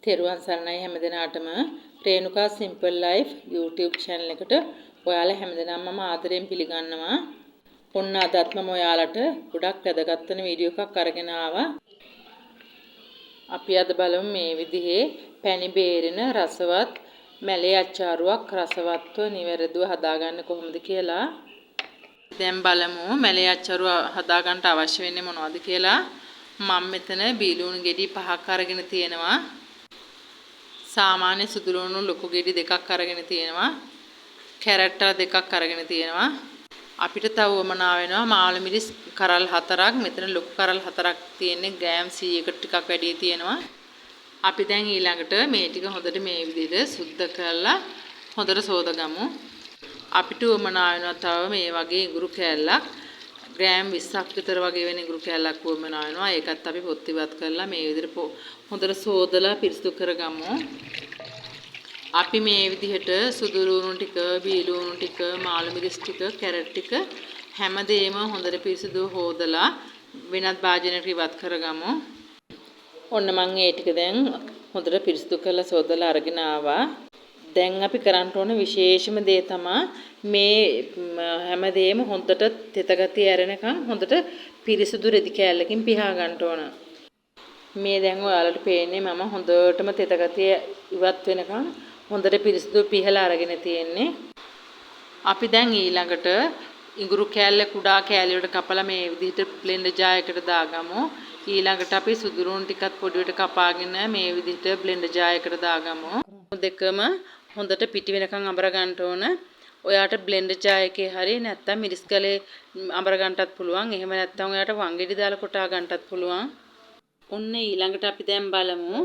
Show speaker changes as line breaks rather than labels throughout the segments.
තෙරුවන් සරණයි හැම දෙනාටම. Renuka simple life YouTube channel එකට ඔයාලා හැමදෙනාම මම ආදරයෙන් පිළිගන්නවා. ඔන්න අදත් මම ඔයාලට ගොඩක් වැදගත් වෙන වීඩියෝ එකක් අරගෙන ආවා. අපි අද බලමු මේ විදිහේ පැණි බේරෙන රසවත් මැලේ අච්චාරුවක් රසවත්ව නිවැරදිව හදාගන්න කොහොමද කියලා. දැන් බලමු මැලේ අච්චාරුව හදාගන්න අවශ්‍ය වෙන්නේ මොනවද කියලා. මම මෙතන බීලුණු ගෙඩි 5ක් අරගෙන තියෙනවා. සාමාන්‍ය සුදු ලුණු ලොකු ගෙඩි දෙකක් අරගෙන තියෙනවා. කැරට් අල දෙකක් අරගෙන තියෙනවා. අපිට තව උවමනා වෙනවා මාළු මිරිස් කරල් 4ක්. මෙතන ලොකු කරල් 4ක් තියෙන්නේ, ග්‍රෑම් 100කට ටිකක් වැඩි තියෙනවා. අපි දැන් ඊළඟට මේ ටික හොඳට මේ විදිහට සුද්ධ කරලා හොඳට සෝදගමු. අපිට උවමනා වෙනවා තව මේ වගේ ඉඟුරු කෑල්ලක්, ග්‍රෑම් 20ක් විතර වගේ වෙන ඉඟුරු කෑල්ලක් උවමනා වෙනවා. ඒකත් අපි පොත් ඉවත් කරලා මේ විදිහට හොඳට සෝදලා පිරිසිදු කරගමු. අපි මේ විදිහට සුදු ලුණු ටික, බී ලුණු ටික, මාළු මිරිස් ටික, කැරට් ටික හැමදේම හොඳට පිරිසිදුව හොදලා වෙනත් භාජනයකට ඉවත් කරගමු. ඔන්න මං ඒ ටික දැන් හොඳට පිරිසිදු කරලා සෝදලා අරගෙන ආවා. දැන් අපි කරන්න ඕන විශේෂම දේ තමා මේ හැමදේම හොඳට තෙත ගතිය ඇරෙනකන් හොඳට පිරිසිදු රෙදි කෑල්ලකින් පිහා ගන්න ඕන. මේ දැන් ඔයාලට පේන්නේ මම හොඳටම තෙත ගතිය ඉවත් වෙනකන් හොඳට පිරිසිදු පිහලා අරගෙන තියෙන්නේ. අපි දැන් ඊළඟට ඉඟුරු කෑල්ල කුඩා කෑලි වලට කපලා මේ විදිහට බ්ලෙන්ඩර් ජාර් එකට දාගමු. ඊළඟට අපි සුදු ලුණු ටිකත් පොඩිවට කපාගෙන මේ විදිහට බ්ලෙන්ඩර් ජාර් එකට දාගමු. දෙකම හොඳට පිටි වෙනකන් අඹර ගන්න ඕන. ඔයාට බ්ලෙන්ඩර් ජාර් එකේ හරි නැත්නම් මිරිස් ගලේ අඹර ගන්නටත් පුළුවන්. එහෙම නැත්නම් ඔයාට වංගෙඩි දාලා කොටා ගන්නටත් පුළුවන්. ඔන්න ඊළඟට අපි දැන් බලමු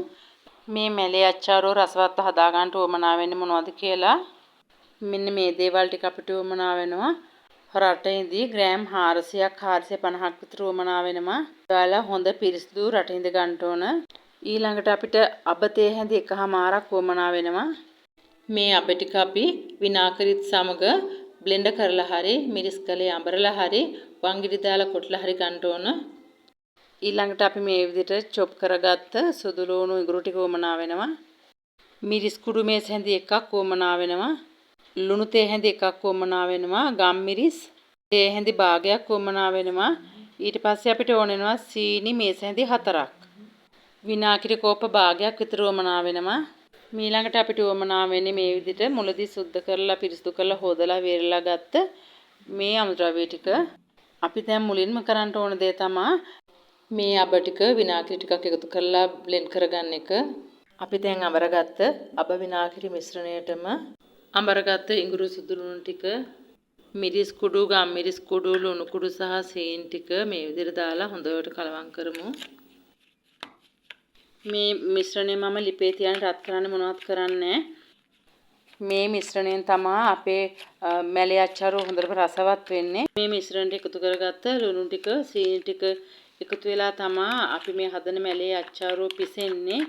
මේ මැලේ අච්චාරුව රසවත්ව හදා ගන්න උවමනා වෙන්නේ මොනවද කියලා. මෙන්න මේ දේවල් ටික අපිට උවමනා වෙනවා. රටඉඳි ග්‍රෑම් 400ක් 450ක් විතර උවමනා වෙනවා. ඔයාලා හොඳ පිරිසිදු රටඉඳ ගන්න ඕන. ඊළඟට අපිට අබ තේ හැඳි 1.5ක් උවමනා වෙනවා. මේ අබ ටික අපි විනාකිරිත් සමග බ්ලෙන්ඩර් කරලා හරි, මිරිස් ගලේ අඹරලා හරි, වංගෙඩි දාලා කොටලා හරි ගන්න ඕන. ඊළඟට අපි මේ විදිහට චොප් කරගත්ත සුදු ලුණු ඉඟුරු ටික උවමනා වෙනවා. මිරිස් කුඩු මේස හැඳි එකක් උවමනා වෙනවා. ලුණු තේ හැඳි එකක් උවමනා වෙනවා. ගම් මිරිස් තේ හැඳි භාගයක් උවමනා වෙනවා. ඊට පස්සේ අපිට ඕන වෙනවා සීනි මේස හැඳි 4ක්. විනාකිරි කෝප්ප භාගයක් විතර උවමනා වෙනවා. මීළඟට අපිට උවමනා වෙන්නේ මේ විදිහට මුලදී සුද්ධ කරලා, පිරිසිදු කරලා, හොදලා වේරලා ගත්ත මේ අමුද්‍රව්‍ය ටික. අපි දැන් මුලින්ම කරන්න ඕන දේ තමා මේ අබ ටික විනාකිරි ටිකක් එකතු කරලා බ්ලෙන්ඩ් කරගන්න එක. අපි දැන් අඹරගත්ත අබ විනාකිරි මිශ්‍රණයටම අඹරගත්ත ඉඟුරු සුදු ලුණු ටික, මිරිස් කුඩු, ගම් මිරිස් කුඩු, ලුණු කුඩු සහ සීනි ටික මේ විදිහට දාලා හොඳට කලවම් කරමු. මේ මිශ්‍රණය මම ලිපේ තියන්න රත් කරන්න මොනවත් කරන්නේ. මේ මිශ්‍රණයෙන් තමා අපේ මැලේ අච්චාරුව හොඳටම රසවත් වෙන්නේ. මේ මිශ්‍රණයට එකතු කරගත්ත ලුණු ටික, සීනි ටික එකතු වෙලා තමා අපි මේ හදන මැලේ අච්චාරුව පිසෙන්නේ.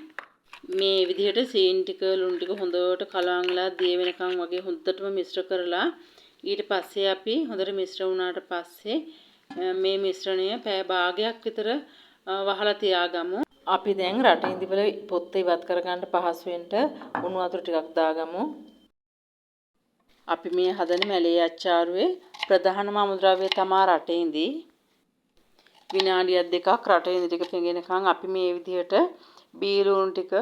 මේ විදිහට සීනි ටික, ලුණු ටික හොඳට කලවම් වෙලා දිය වෙනකන් වගේ හොඳටම මිශ්‍ර කරලා, ඊට පස්සේ අපි හොඳට මිශ්‍ර වුණාට පස්සේ මේ මිශ්‍රණය පැය භාගයක් විතර වහලා තියාගමු. අපි දැන් රටඉඳි වල පොත්ත ඉවත් කරගන්න පහසු වෙන්න උණු වතුර ටිකක් දාගමු. අපි මේ හදන මැලේ අච්චාරුවේ ප්‍රධානම අමුද්‍රව්‍ය තමා රටඉඳි. විනාඩියක් දෙකක් රටඉඳි ටික පෙඟෙනකන් අපි මේ විදිහට බීලුණු ටික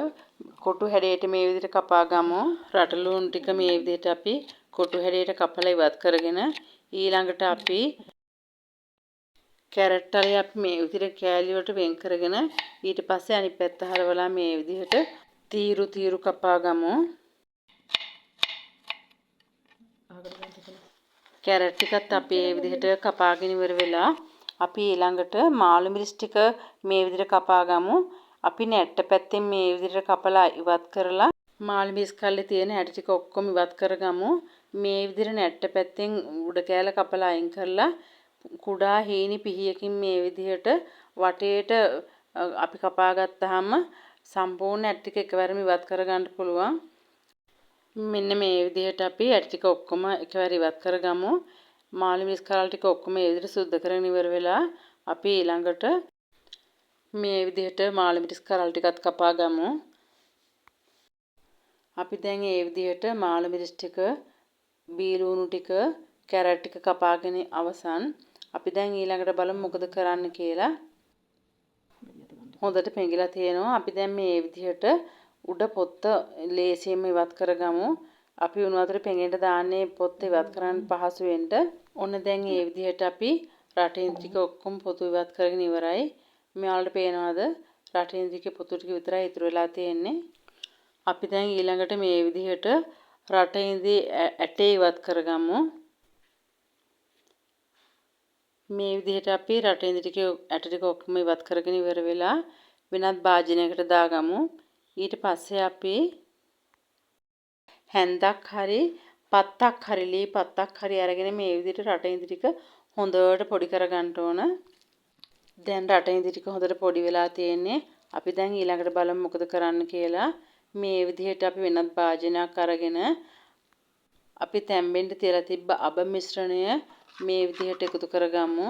කොටු හැඩයට මේ විදිහට කපා ගමු. රටලුණු ටික මේ විදිහට අපි කොටු හැඩයට කපලා ඉවත් කරගෙන, ඊළඟට අපි කැරට් අලේ අපි මේ විදිහට කෑලි වලට වෙන් කරගෙන, ඊට පස්සේ අනිත් පැත්ත හරවලා මේ විදිහට තීරු තීරු කපා ගමු. කැරට් ටිකත් අපි ඒ විදිහට කපාගෙන ඉවර වෙලා, අපි ඊළඟට මාළු මිරිස් ටික මේ විදිහට කපා ගමු. අපි නැට්ට පැත්තෙන් මේ විදිහට කපලා ඉවත් කරලා, මාළු මිරිස් කල්ලේ තියෙන ඇට ටික ඔක්කොම ඉවත් කරගමු. මේ විදිහට නැට්ට පැත්තෙන් උඩ කෑල්ල කපලා අයින් කරලා, කුඩා හීනි පිහියකින් මේ විදිහට වටේට අපි කපා ගත්තාම සම්පූර්ණ ඇට ටික එකවරම ඉවත් කරගන්න පුළුවන්. මෙන්න මේ විදිහට අපි ඇට ටික ඔක්කොම එකවර ඉවත් කරගමු. මාළු මිරිස් කරල් ටික ඔක්කොම මේ විදිහට සුද්ධ කරගෙන ඉවර වෙලා, අපි ඊළඟට මේ විදිහට මාළු මිරිස් කරල් ටිකත් කපා ගමු. අපි දැන් ඒ විදිහට මාළු මිරිස් ටික, බීලුණු ටික, කැරට් ටික කපාගෙන අවසන්. අපි දැන් ඊළඟට බලමු මොකද කරන්න කියලා. හොඳට පෙඟිලා තියෙනවා. අපි දැන් මේ විදිහට උඩ පොත්ත ලේසියෙන්ම ඉවත් කරගමු. අපි උණු වතුර පෙඟෙන්න දාන්නේ පොත්ත ඉවත් කරන්න පහසු වෙන්න. ඔන්න දැන් මේ විදිහට අපි රටින් ටික ඔක්කොම පොතු ඉවත් කරගෙන ඉවරයි. මේ ඔයාලට පේනවද? රටින් ටිකේ පොතු ටික විතරයි ඉතුරු වෙලා තියෙන්නේ. අපි දැන් ඊළඟට මේ විදිහට රටඉඳි ඇටේ ඉවත් කරගමු. මේ විදිහට අපි රටඉඳි ටික ඇට ටික ඔක්කොම ඉවත් කරගෙන ඉවර වෙලා වෙනත් භාජනයකට දාගමු. ඊට පස්සේ අපි හැන්දක් හරි පත්තක් හරි ලී පත්තක් හරි අරගෙන මේ විදිහට රටඉඳි ටික හොඳට පොඩි කරගන්න ඕන. දැන් රටඉඳි ටික හොඳට පොඩි වෙලා තියෙන්නේ. අපි දැන් ඊළඟට බලමු මොකද කරන්න කියලා. මේ විදිහට අපි වෙනත් භාජනයක් අරගෙන අපි තැම්බෙන්න තියලා තිබ්බ අබ මිශ්‍රණය මේ විදිහට එකතු කරගමු.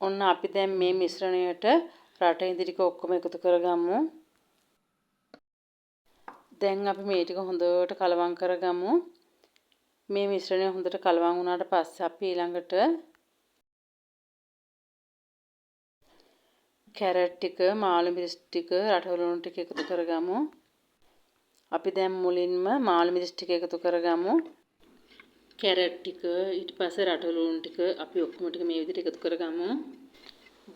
ඔන්න අපි දැන් මේ මිශ්‍රණයට රටඉඳි ටික ඔක්කොම එකතු කරගමු. දැන් අපි මේ ටික හොඳට කලවම් කරගමු. මේ මිශ්‍රණය හොඳට කලවම් වුණාට පස්සේ අපි ඊළඟට කැරට් ටික, මාළු මිරිස් ටික, රටලුණු ටික එකතු කරගමු. අපි දැන් මුලින්ම මාළු මිරිස් ටික එකතු කරගමු. කැරට් ටික, ඊට පස්සේ රටලුණු ටික අපි ඔක්කොම ටික මේ විදිහට එකතු කරගමු.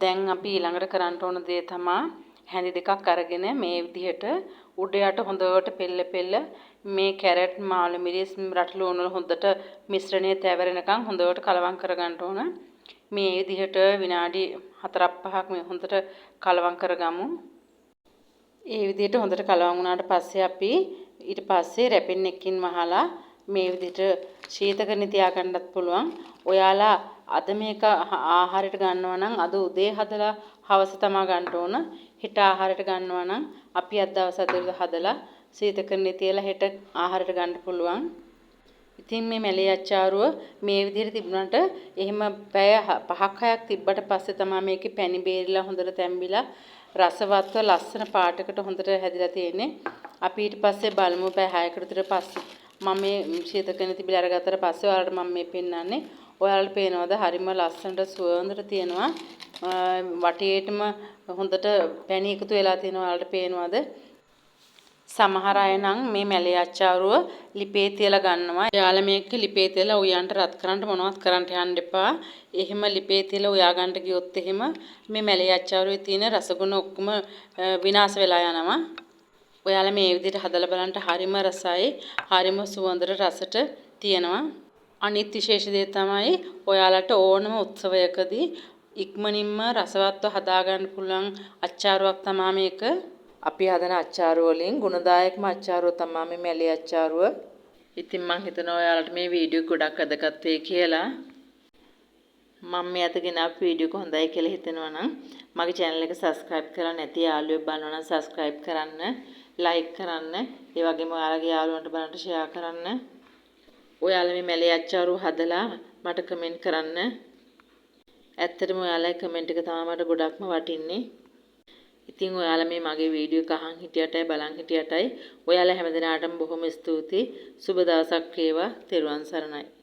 දැන් අපි ඊළඟට කරන්න ඕන දේ තමා හැඳි දෙකක් අරගෙන මේ විදිහට උඩ යට හොඳට පෙල්ල පෙල්ල මේ කැරට්, මාළු මිරිස්, රටලුණු වල හොඳට මිශ්‍රණය තැවරෙනකන් හොඳට කලවම් කරගන්න ඕන. මේ විදිහට විනාඩි 4ක් 5ක් මේ හොඳට කලවම් කරගමු. ඒ විදිහට හොඳට කලවම් වුණාට පස්සේ අපි ඊට පස්සේ රැපින් එකකින් වහලා මේ විදිහට ශීතකරණේ තියාගන්නත් පුළුවන්. ඔයාලා අද මේක ආහාරයට ගන්නවා නම් අද උදේ හදලා හවස තමා ගන්න ඕන. හෙට ආහාරයට ගන්නවා නම් අපි අද දවස් ඇතුළත හදලා ශීතකරණේ තියලා හෙට ආහාරයට ගන්න පුළුවන්. ඉතින් මේ මැලේ අච්චාරුව මේ විදිහට තිබුණාට එහෙම පැය 5ක් 6ක් තිබ්බට පස්සේ තමයි මේකේ පැණි බේරිලා හොඳට තැම්බිලා රසවත්ව ලස්සන පාටකට හොඳට හැදිලා තියෙන්නේ. අපි ඊට පස්සේ බලමු පැය 6කට විතර පස්සේ මම මේ ශීතකරණේ තිබිලා අරගත්තට පස්සේ ඔයාලට මම මේ පෙන්නන්නේ. ඔයාලට පේනවද හරිම ලස්සනට සුවඳට තියෙනවා. වටේටම හොඳට පැණි එකතු වෙලා තියෙනවා ඔයාලට පේනවද? සමහර අය නම් මේ මැලේ අච්චාරුව ලිපේ තියලා ගන්නවා. එයාලා මේක ලිපේ තියලා උයන්ට රත් කරන්න මොනවත් කරන්න යන්න එපා. එහෙම ලිපේ තියලා උයා ගන්න ගියොත් එහෙම මේ මැලේ අච්චාරුවේ තියෙන රසගුණ ඔක්කොම විනාශ වෙලා යනවා. ඔයාලා මේ විදිහට හදලා බලන්න හරිම රසයි, හරිම සුවඳට රසට තියෙනවා. අනිත් විශේෂ දේ තමයි ඔයාලට ඕනම උත්සවයකදී ඉක්මනින්ම රසවත්ව හදාගන්න පුළුවන් අච්චාරුවක් තමා මේක. අපි හදන අච්චාරු වලින් ගුණදායකම අච්චාරුව තමා මේ මැලි අච්චාරුව. ඉතින් මං හිතනවා ඔයාලට මේ වීඩියෝ ගොඩක් වැදගත් වෙයි කියලා. මම මේ අත ගෙනාපු වීඩියෝ එක හොඳයි කියලා හිතෙනවා නම් මගේ channel එක subscribe කරලා නැති යාළුවෙක් බලනවා නම් subscribe කරන්න, like කරන්න, ඒ වගේම ඔයාලගේ යාළුවන්ට බලන්න share කරන්න. ඔයාලා මේ මැලේ අච්චාරුව හදලා මට කමෙන්ට් කරන්න. ඇත්තටම ඔයාලගේ කමෙන්ට් එක තමයි මට ගොඩක්ම වටින්නේ. ඉතින් ඔයාලා මේ මගේ වීඩියෝ එක අහන් හිටියටයි බලන් හිටියටයි ඔයාලා හැමදෙනාටම බොහොම ස්තුතියි. සුබ දවසක් වේවා. තෙරුවන් සරණයි.